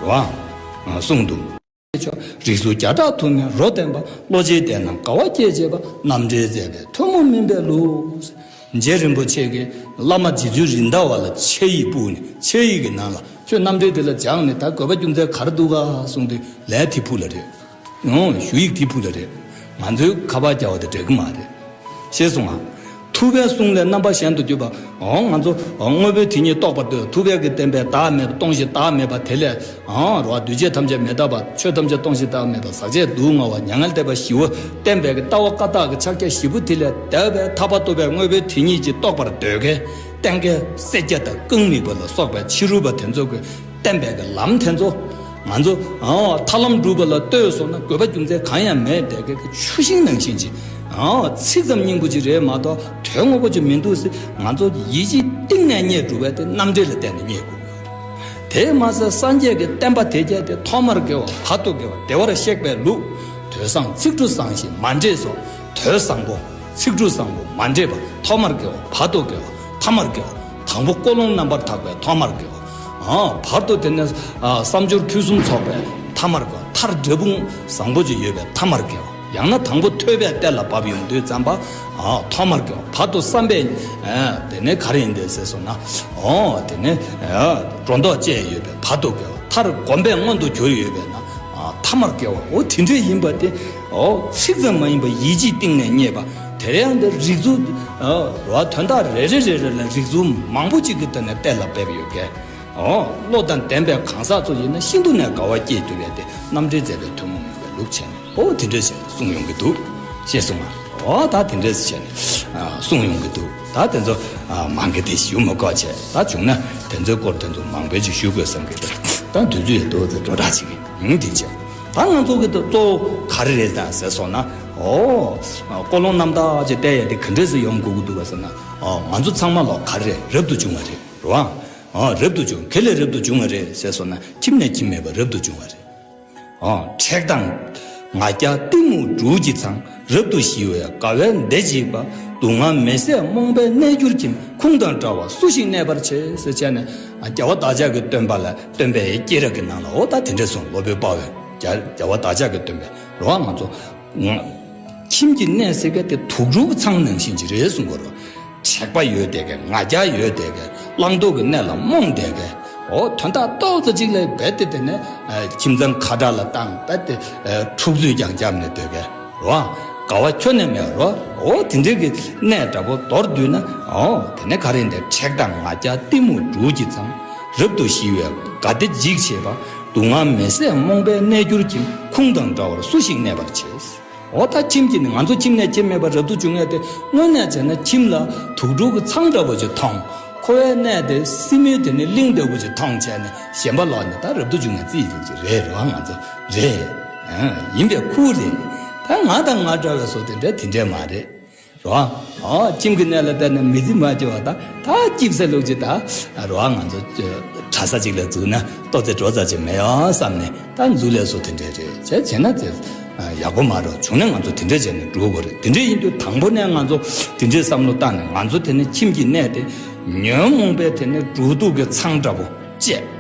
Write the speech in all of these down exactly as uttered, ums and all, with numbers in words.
རེད་བ། གསུངས་འདུག། རིགས་གཟུགས་བརྒྱ་ཕྲག་ཐུག་མེད་རོ་བསྟན་པ། བློ་ཆེན་དེ་རྣམས་དགའ་བ་སྐྱེད་བྱེད་པ། རྣམ་འགྲེལ་མཛད་པའི་ཐུན་མོང་མིན་པའི་ལུགས། རྗེ་རིན་པོ་ཆེ་གིས་བླ་མ་རྗེ་བཙུན་རེད་མདའ་བ་ལ་ཆེ་ཡིག་ཕུལ་ནས། ཆེ་ཡིག་གི་ནང་ལ་ཁྱོད་རྣམ་འགྲེལ་དེ་ལ་སྦྱངས་ནས་ད་དགོས་པ་རྒྱུ་མཚན་ག་རེ་འདུག་ག་གསུངས་དུས་ལན་དེ་ཕུལ་ལ་རེད། ཨོ། ཞུ་ཡིག་དེ་ཕུལ་ལ་རེད། ང་ཚོའི་ཁ་པར་རྒྱག་པ་དེ་འགྲིག་གི་མ་རེད། ཤེས་སོང་ང་། ཐུབ་པའི་གསུང་ལས་རྣམ་པ་གཞན་དུ་གྱུར་པ། ཨོ། ང་ཚོ་དངོས་པོའི་དེ་ཉིད་རྟོགས་པར་འདོད། ཐུབ་པའི་གི་བསྟན་པའི་བདག་མེད་པ། སྟོང་ཞིང་བདག་མེད་པ་དེ་ལས། ཨོ། རོ། འདུས་བྱས་ཐམས་ཅད་མི་རྟག་པ། ཆོས་ཐམས་ཅད་སྟོང་ཞིང་བདག་མེད་པ། ཟག་བཅས་སྡུག་བསྔལ་བ། མྱ་ངན་ལས་འདས་པ་བཞི་པོ་བསྟན་པའི་གི་ལྟ་བ་བཀའ་རྟགས་ཀྱི་ཕྱག་རྒྱ་བཞི་པོ་དེ་ལས་འདས་པའི་ཐར་པ་ཐོབ་པའི་དངོས་པོའི་དེ་ཉིད་ཀྱིས་རྟོགས་པར་འདོད་མཁན་བསྟན་མཁན་སེར་སྐྱ་དང་ཀུན་མིག་པ་ལ་སོགས་པའི་ཕྱི་རོལ་པ་དེ་ཚོ་གི་བསྟན་པའི་གི་ལམ་དེ་ཚོ། ང་ཚོ། ཨོ། ཐར་ལམ་སྒྲུབ་པ་ལ་ལྟོས་སོང་ན་དགོས་པ་རྒྱུ་མཚན་གང་ཡང་མེད་དེ་གི་ཆུ་ཤིང་ནང་བཞིན་གྱི། ཨོ། ཚིག་ཙམ་སྙིང་པོ་ཅིག་རེད་མ་གཏོགས་དོན་ངོ་མ་ཅིག་མི་འདུག་ཟེར། ང་ཚོ་ཡིད་ཀྱི་གཏིང་ནས་རྙེད་དགོས་པ་དེ་རྣམ་འགྲེལ་ལ་བརྟེན་ནས་རྙེད་དགོས། དེས་མ་ཟད་སངས་རྒྱས་ཀྱི་བསྟན་པ་དེ་རྒྱས་ཏེ་ཐོག་མར་དགེ་བ། བར་དུ་དགེ་བ། བདེ་བར་གཤེགས་པའི་ལུགས། དོས་བཟང་། ཚིག་འབྲུ་བཟང་ཞིང་མ་འདྲེས་སོ། དོས་བཟང་པོ། ཚིག་འབྲུ་བཟང་པོ། མ་འདྲེས་པ། ཐོག་མར་དགེ་བ། བར་དུ་དགེ་བ། ཐ་མར་དགེ་བ། དང་པོ་ཀོ་ལོང་རྣམ་པར་དག་པའི་ཐོག་མར་དགེ་བ། ཨ། བར་དུ་དེ་ནས། ཨ། བསམ་སྦྱོར་ཕུན་སུམ་ཚོགས་པའི་ཐ་མར་དགེ་བ། མཐར་འབྲས་བུ་བཟང་པོ་ཅིག་ཡོད་པའི་ཐ་མར་དགེ་བ། ཡང་ན་དང་པོ་ཐོས་པས་གཏེར་ལ་བབས་ཡོང་དུས་ཙམ་པ། ཨ། ཐོག་མར་དགེ་བ། བར་དུ་བསམ་པས། ཨ། དེ་ནས་ག་རེ་ཡིན་དེ་ཟེར་སོང་ན། ཨོ། དེ་ནས། ཨ། སྒྲོ་འདོགས་བཅད་ཡོད་པའི་བར་དུ་དགེ་བ། མཐར་གོམས་པས་མངོན་དུ་གྱུར་ཡོད་པས་ན། ཨ། ཐ་མར་དགེ་བ། འོ་དེ་འདྲས་ཡིན་པ་དེ། ཨོ། ཚིག་ཙམ་མ་ཡིན་པ་ཡིད་ཀྱི་གཏིང་ནས་རྙེད་པ། དེ་རེད། ཡང་དེ་རིགས་གཟུགས། ཨོ། རོ། དོན་དག་རེ་རེ་རེ་རེ་ལ་རིགས་གཟུགས་མང་པོ་གཅིག་གི་སྟེང་ནས་གཏེར་ལ་འབེབས་ཡོད་མཁན། ཨོ། བློ་དང་ལྡན་པའི་གང་ཟག་ཚོ་ཡིན་ན་ཤིན་ཏུ་ནས་དགའ་བ་སྐྱེས་གྱུར་པའི་དེ་རྣམ་འགྲེལ་མཛད་པའི་ཐུན་མོང་མིན་པའི་ལུགས་བྱས་ནས། ཨོ། དེ་འདྲས་བྱས་ནས་གསུངས་ཡོང་གི་འདུག། ཤེས་སོང་ང་། ཨོ། ད་དེ་འདྲས་བྱས་ནས། ཨ། གསུངས་ཡོང་གི་འདུག། ད་དེ་ཚོ། ཨ། མང་གི་དེ་ཞུ་མི་དགོས་བྱས། ད་བྱུང་ན་དེ་ཚོའི་སྐོར་དེ་ཚོ་མང་པོ་ཅིག་ཞུ་དགོས་བསམ་གི་འདུག། ད་དུས་ཚོད་ཡང་ཏོག་ཙམ་འགྲོ་དྲགས་ཅིག་ཡིན། དེ་བྱས། ད་ང་ཚོ་གི་གཙོ་བོ་ག་རེ་རེད་ད་ཟེར་སོང་ན། ཨོ། ཀོ་ལོང་རྣམ་དག་ཅིག་བལྟས་ཡ་དེ་ག་འདྲས་སེ་ཡོང་དགོས་ཀྱི་འདུག་ག་ཟེར་ན། ཨོ། ང་ཚོ་ཚང་མ་ལོ་ག་རེ་རེད། རབ་ཏུ་བྱུང་བ་རེད། རེད་བ། ཨོ། རབ་ཏུ་བྱུང་། ག་ལས་རབ་ཏུ་བྱུང་བ་རེད་ཟེར་སོང་ན། ཁྱིམ་ནས་ཁྱིམ་མེད་པ་རབ་ཏུ་བྱུང་བ་རེད། ཨོ། མཁྲེགས་དང་ང་རྒྱལ་གཏི་མུག་འབྲུག་གི་ཚང་། རབ་ཏུ་ཞི་བའི་དགའ་བས་བདེ་བགྱིད་པ། སྡུག་བསྔལ་མི་བཟད་རྨོངས་པས་གནས་གྱུར་ཀྱིས། ཁུངས་དང་འདྲ་བར་སུ་ཞིག་གནས་པར་བྱེད། ཟེར་བྱས་ནས། ཨ། རྒྱལ་བ་བདག་ཅག་གི་སྟོན་པ་ལ། སྟོན་པའི་སྐྱེས་རབས་ཀྱི་ནང་ལ། འོ། ད་དེ་འདྲས་གསུངས། སློབ་དཔོན་དཔའ་བོས། རྒྱལ་རྒྱལ་བ་བདག་ཅག་གི་སྟོན་པས། རེད་བ། ང་ཚོ་ཁྱིམ་གྱི་གནས་ཟེར་མཁན་དེ་དུག་སྦྲུལ་གྱི་ཚང་ནང་བཞིན་ཅིག་རེད་གསུང་གི་རེད། མཁྲེགས་པ་ཡོད་དེ་ག། ང་རྒྱལ་ཡོད་དེ་ག། བླང་དོར་གྱི་གནས་ལ་རྨོངས་དེ་ག། འོ། དོན་དག་ཏོག་ཙམ་ཅིག་ལ་རྦད་དེ་དེ་ནས། ཨ། ཁྱིམ་ཚང་ཁ་གྲག་ལ་བཏང་། རྦད་དེ། ཨ། འཁྲུག་རྩོད་ཀྱང་བརྒྱབ་ནས་སྡོད་མཁན། རེད་བ། དགའ་བ་ཁྱོན་ནས་མེད་པ་རེད་བ། འོ། དེ་འདྲའི་གི་གནས་འདྲ་པོ་མདོར་བསྡུས་ན། འོ། དེ་ནས་ག་རེ་འདྲ། མཁྲེགས་དང་ང་རྒྱལ་གཏི་མུག་སྦྲུལ་གྱི་ཚང་། རབ་ཏུ་ཞི་བའི་དགའ་བདེ་འཇིགས་བྱེད་པ། སྡུག་བསྔལ་མི་བཟད་རྨོངས་པས་གནས་གྱུར་ཀྱིས། ཁུངས་དང་འདྲ་བར་སུ་ཞིག་གནས་པར་བྱེད། འོ། ད་ཁྱིམ་གྱི་ནི། ང་ཚོ་ཁྱིམ་ནས་ཁྱིམ་མེད་པར་རབ་ཏུ་བྱུང་ཡ་དེ། དངོས་གནས་བྱས་ན་ཁྱིམ་ལ་དུག་སྦྲུལ་གྱི་ཚང་འདྲ་པོ་ཅིག་མཐོང་། འཁོར་བའི་གནས་དེ་སྲིན་མོའི་དེ་ནི་གླིང་འདྲ་པོ་ཅིག་མཐོང་བྱས་ནས་གཞན་པ་ལོག་ནས་ད་རབ་ཏུ་བྱུང་ཡ་རྩིས་ཅིག་ཅིག་རེད། རེད་བ། ང་ཚོ་རེད། ཨ། ཡིན་པའི་ཁུལ་རེད། ད་ང་དང་ང་འདྲ་བའི་བཟོ་དེ་འདྲ་དེ་འདྲས་མ་རེད། རེད་བ། ཨོ། ཁྱིམ་གྱི་གནས་ལ་བལྟས་ན་མི་ཚེ་མ་སྐྱེལ་བ་དང་། ད་སྐྱིད་ས་ལུགས་ཅིག་ད། རེད་བ། ང་ཚོ་གྲྭ་ས་ཅིག་ལ་འཛུལ་ན་ཏོག་ཙེ་འགྲོ་ས་ཅིག་མེད་ཡ་བསམ་ནས། ད་འཛུལ་ལས་སུ་དེ་འདྲས་རེད། བྱས་བྱས་ན་ཙེ་ཡག་པོ་མ་རེད། བྱུང་ན་ང་ཚོ་དེ་འདྲས་བྱས་ནས་འགྲོ་དགོས་རེད། དེ་འདྲས་ཡིན་དུས་དང་པོ་ནས་ང་ཚོ་དེ་འདྲས་བསམ་བློ་བཏང་ནས། ང་ཚོ་དེ་ནས་ཁྱིམ་གྱི་གནས་དེ་ཉོན་མོངས་པའི་དེ་ནས་སྦྲུལ་དུག་གི་ཚང་འདྲ་པོ་བཅད།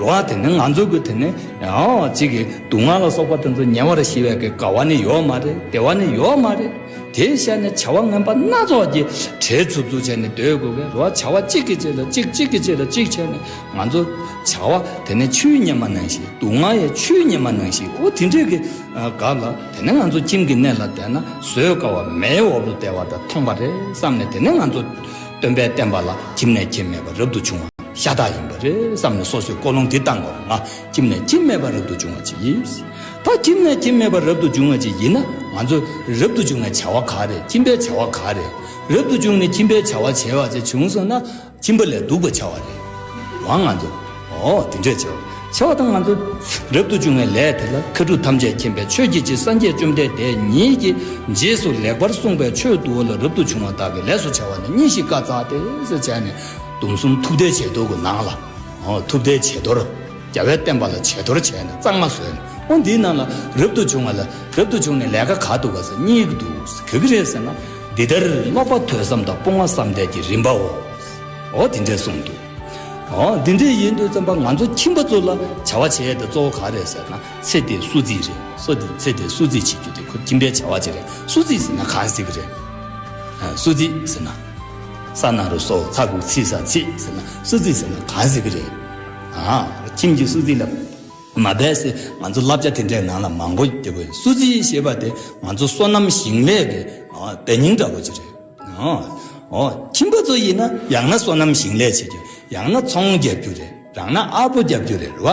རེད་བ། དེ་ནས་ང་ཚོ་གི་དེ་ནས་ཡང་གཅིག་གི་སྡུག་བསྔལ་ལ་སོགས་པ་དེ་ཚོ་ཉེ་བར་ཞི་བའི་གི་དགའ་བ་ནི་ཡོད་མ་རེད། བདེ་བ་ནི་ཡོད་མ་རེད། དེའི་ཤ་ནས་བྱ་བ་ངན་པ་སྣ་ཚོགས་ཀྱི་བྲེལ་འཚུབ་འཚུབ་བྱས་ནས་སྡོད་དགོས་པས། རེད་བ། བྱ་བ་གཅིག་གི་རྗེས་ལ་གཅིག་གཅིག་གི་རྗེས་ལ་གཅིག་བྱས་ནས། ང་ཚོ་བྱ་བ་དེ་ནས་ཆུའི་ཉི་མ་ནང་བཞིན། སྡུག་བསྔལ་ཡང་ཆུའི་ཉི་མ་ནང་བཞིན། འོ། དེ་འདྲས་ཀྱི་སྐབས་ལ་དེ་ནས་ང་ཚོ་ཁྱིམ་གྱི་གནས་ལ་བསྡད་ན་བཟོད་དཀའ་བ་མེའི་འོབས་ལ་བསྡད་པ་དང་མཐོང་བ་རེད་བསམ་ནས། དེ་ནས་ང་ཚོ་སྟོན་པའི་བསྟན་པ་ལ་ཁྱིམ་ནས་ཁྱིམ་མེད་པར་རབ་ཏུ་བྱུང་བ་ཤ་སྟག་ཡིན་པ་རེད་བསམ་ནས། སོ་སོའི་ཀོ་ལོང་འདི་བཏང་དགོས། ང་ཁྱིམ་ནས་ཁྱིམ་མེད་པར་རབ་ཏུ་བྱུང་བ་ཅིག་ཡིན། ད་ཁྱིམ་ནས་ཁྱིམ་མེད་པར་རབ་ཏུ་བྱུང་བ་ཅིག་ཡིན་ན། ང་ཚོ་རབ་ཏུ་བྱུང་བའི་བྱ་བ་ག་རེ། ཁྱིམ་པའི་བྱ་བ་ག་རེ། རབ་ཏུ་བྱུང་ནས་ཁྱིམ་པའི་བྱ་བ་བྱས་པ་ཅིག་བྱུང་སོང་ན། ཁྱིམ་པ་ལས་སྡུག་པ་བྱ་བ་རེད། རང་ང་ཚོ། ཨོ། དེ་འདྲས་བྱས་པ། བྱས་པ་དང་ང་ཚོ་རབ་ཏུ་བྱུང་བའི་ལས་དེ་ལ། མཁའ་གྲུབ་ཐམས་ཅད་མཁྱེན་པའི་ཆོས་ཀྱི་རྗེ་སངས་རྒྱས་བཅོམ་ལྡན་འདས་ཉིད་ཀྱིས་རྗེས་སུ་ལེགས་པར་གསུངས་པའི་ཆོས་འདུལ་བ་ལ། རབ་ཏུ་བྱུང་བ་དག་གིས་ལེགས་སུ་བྱ་བ་ནི། གཉིས་ཤིག་བཀའ་སྩལ་ཏེ། ཟེར་བྱས་ནས། སྡོམ་གསུམ་ཐུབ་བསྟན་བྱེད་དོར་གྱི་ནང་ལ། ཨོ། ཐུབ་བསྟན་བྱེད་དོར། རྒྱལ་བའི་བསྟན་པ་ལ་བྱེད་དོར་བྱས་ནས་གཙང་མ་བཟོས་ནས། ཨོ། འདིའི་ནང་ལ་རབ་ཏུ་བྱུང་བ་ལ། རབ་ཏུ་བྱུང་ནས་ལས་ཀ་ག་འདུག་ག་ཟེར། གཉིས་འདུག། ག་གི་རེད་ཟེར་ན། འདི་ལྟར་ཀློག་པ་ཐོས་བསམ་དང་། སྤོང་བ་བསམ་གཏན་གྱི་རིམ་པའོ། ཨོ། དེ་འདྲས་གསུངས་འདུག། འོ་འདི་འདྲས་ཡིན་དུས་ཙམ་པ་ང་ཚོ་ཁྱིམ་པ་ཚོ་ལ་བྱ་བ་བྱེད་ཡས་དེ་གཙོ་བོ་ག་རེད་ཟེར་ན་ཚེ་འདིའི་གསོལ་ཚིགས་རེད། གསོལ་འདི་ཚེ་འདིའི་གསོལ་ཚིགས་བྱེད་རྒྱུ་དེ་ཁོ་ཁྱིམ་པའི་བྱ་བ་ཅིག་རེད། གསོལ་ཚིགས་ཟེར་ན་གང་ཟེར་གི་རེད། ཨ་གསོལ་ཚིགས་ཟེར་ན། ས་ན་རུ་སོ་ཚ་གུ་ཚི་ས་ཚིགས་ཟེར་ན་གསོལ་ཚིགས་ཟེར་ན་གང་ཟེར་གི་རེད། ཨ་ཁྱིམ་གྱི་གསོལ་ཚིགས་ལ་མ་འབད་ཟེར་ང་ཚོ་བསླབ་བྱ་དེ་འདྲའི་ནང་ལ་མང་པོ་སྡོད་དགོས། གསོལ་ཚིགས་ཞེས་པ་དེ་ང་ཚོ་སོ་ནམ་ཞིང་ལས་ཀྱི་ཨ་དཔེ་རྙིང་འདྲ་པོ་ཅིག་རེད། ཨོ། ཨོ། ཁྱིམ་པ་ཚོ་ཡིན་ན་ཡང་ན་སོ་ནམ་ཞིང་ལས་བྱེད་རྒྱུ། ཡང་ན་ཚོང་རྒྱག་རྒྱུ་རེད། རང་ན་ཨར་པོ་རྒྱག་རྒྱུ་རེད་རེད་བ།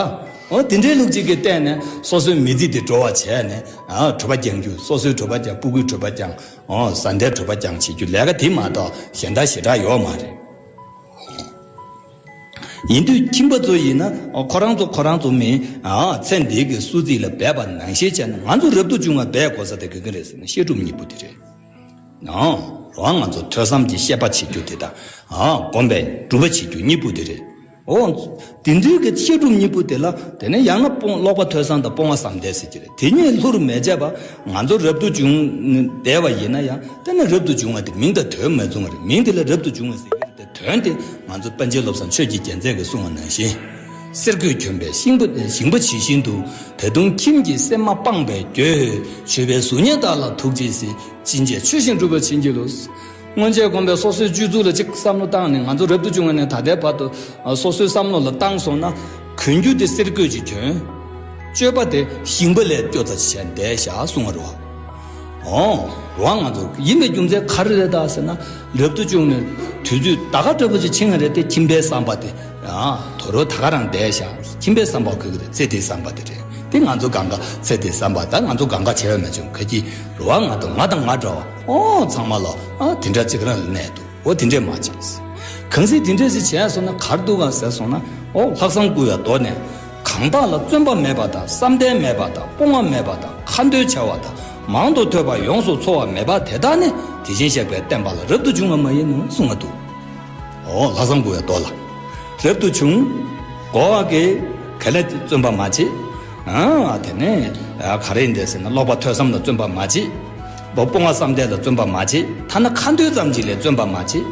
ཨོ་དེ་འདྲའི་ལུགས་གཅིག་གི་སྟེང་ནས་སོ་སོའི་མི་ཚེ་དེ་འགྲོ་བ་བྱས་ནས་ཨ་གྲུ་པ་རྒྱག་རྒྱུ། སོ་སོའི་གྲུ་པ་རྒྱག་སྤུ་གུའི་གྲུ་པ་རྒྱག་ཨོ་བཟའ་ཟླའི་གྲུ་པ་རྒྱག་བྱེད་རྒྱུ་ལས་ཀ་དེ་མ་གཏོགས་གཞན་དག་ཞེ་དྲག་ཡོད་མ་རེད། ཡིན་དུས་ཁྱིམ་པ་ཚོ་ཡིན་ན་ཨོ་ཁོ་རང་ཚོ་ཁོ་རང་ཚོ་མི་ཨ་ཚེ་འདི་གི་གསོལ་ཚིགས་ལ་འབད་པ་ནང་བཞིན་བྱས་ན་ང་ཚོ་རབ་ཏུ་བྱུང་བ་འབད་དགོས་ས་དེ་ག་གི་རེད་ཟེར་ན་བཤད་སྒྲུབ་གཉིས་པོ་དེ་རེད། ཨང་། རང་ང་ཚོ་ཐོས་བསམ་གྱི་ཤེས་པ་བྱེད་རྒྱུ་དེ་དང་། ཨང་། སྒོམ་པའི་སྒྲུབ་པ་བྱེད་རྒྱུ་གཉིས་པོ་དེ་རེད། ཨོ། དེ་འདྲའི་གི་བཤད་སྒྲུབ་གཉིས་པོ་དེ་ལ་དེ་ནས་ཡང་ན་སྤོང་ཀློག་པ་ཐོས་བསམ་དང་སྤོང་བ་བསམ་གཏན་ཟེར་གྱི་རེད། དེ་གཉིས་ལྷུར་མི་བྱེད་པ་ང་ཚོ་རབ་ཏུ་བྱུང་བསྡད་པ་ཡིན་ན་ཡང་དེ་ནས་རབ་ཏུ་བྱུང་བ་དེ་མིང་དང་དོན་མ་མཚུངས་པ་རེད། མིང་དེ་ལ་རབ་ཏུ་བྱུང་བ་ཟེར་གྱི་རེད་དེ་དོན་དེ་ང་ཚོ་པཎ་ཆེན་བློ་བཟང་ཆོས་ཀྱི་རྒྱལ་མཚན་གྱིས་གསུངས་པ་ནང་བཞིན། གསེར་གོས་གྱོན་པའི་ཞིང་པ་ཞིང་པ་ཇི་བཞིན་དུ། ད་དུང་ཁྱིམ་གྱི་སེམས་མ་སྤངས་པས་འགྱོད། མཆོད་པའི་གཟུགས་བརྙན་དག་ལ་ཐུགས་རྗེས་གཟིགས། ཅི་བྱས་ཆོས་བཞིན་སྒྲུབ་པར་བྱིན་གྱིས་རློབས། སྔོན་ཆད་གོམས་པའི་སོ་སོའི་སྤྱོད་ཚུལ་ལ་ཅིག་བསམ་བློ་བཏང་ནས་ང་ཚོ་རབ་ཏུ་བྱུང་བ་ནས་ད་ལྟའི་བར་དུ་སོ་སོའི་བསམ་བློ་ལ་བཏང་སོང་ན་གོན་རྒྱུ་དེ་གསེར་གོས་ཅིག་གྱོན། སྤྱོད་པ་དེ་ཞིང་པ་ལས་སྐྱོ་ཙམ་བྱས་བསྡད་བཞག་གསུང་བ་རེད་བ། ཨོ། རེད་བ། ང་ཚོ་ཡིན་པའི་རྒྱུ་མཚན་ག་རེ་རེད་ད་ཟེར་ན། རབ་ཏུ་བྱུང་ནས་དུས་ཚོད་ད་ག་འདྲ་པོ་ཅིག་ཕྱིན་པ་རེད་དེ་ཁྱིམ་པའི་བསམ་པ་དེ། ཨ། དོ་རུང་ད་ག་རང་བསྡད་བཞག་ཁྱིམ་པའི་བསམ་པ་ག་གི་རེད། ཚེ་འདིའི་བསམ་པ་དེ་རེད། དེ་ང་ཚོ་གང་ག་ཚེ་འདིའི་བསམ་པ་ད་ང་ཚོ་གང་ག་བྱས་པ་མ་བྱུང་ག་གི་རེད་བ། ང་དང་ང་དང་ང་འདྲ་བ། ཨོ་ཚང་མ་ལ་ཨ་དེ་འདྲ་ཅིག་རང་ལ་གནས་འདུག་འོ་དེ་འདྲས་མ་བྱེད། གང་ཟིག་དེ་འདྲས་ཟིག་བྱས་སོང་ན་ག་རེ་འདུག་ག་ཟེར་སོང་ན། ཨོ་ལྷག་བསམ་དགུ་བའི་མདོ་ནས། གང་དག་ལ་བརྩོན་པ་མེད་པ་དང་བསམ་གཏན་མེད་པ་དང་སྤོང་བ་མེད་པ་དང་ཁ་འདོན་བྱ་བ་དང་མང་དུ་ཐོས་པ་ཡོངས་སུ་འཚོ་བ་མེད་པ་དེ་དག་ནི་དེ་བཞིན་གཤེགས་པའི་བསྟན་པ་ལ་རབ་ཏུ་བྱུང་བ་མ་ཡིན་ནོ་གསུངས་པ་འདུག་འོ་ལྷག་བསམ་དགུ་བའི་མདོ་ལ། རབ་ཏུ་བྱུང་། གོ་བ་གི་ག་ལ་བརྩོན་པ་མ་བྱེད། ཨ་དེ་ནས་ག་རེ་ཡིན་དེ་ཟེར་ན་ཀློག་པ་ཐོས་བསམ་ལ་བརྩོན་པ་མ་བྱེད། སྤོང་བ་བསམ་གཏན་ལ་བརྩོན་པ་མ་བྱེད། ཐ་ན་ཁ་འདོན་ཙམ་ཅིག་ལས་བརྩོན་པ་མ་བྱེད།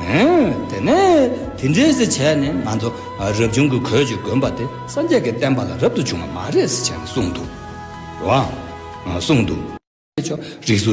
ཨེ། དེ་ནས་དེ་འདྲས་ཟེར་བྱས་ནས་ང་ཚོ་རབ་བྱུང་གི་གོས་ཅིག་གོན་པ་དེ་སངས་རྒྱས་ཀྱི་བསྟན་པ་ལ་རབ་ཏུ་བྱུང་བ་མ་རེད་ཟེར་བྱས་ནས་གསུངས་འདུག་བ། གསུངས་འདུག་རིགས་སུ་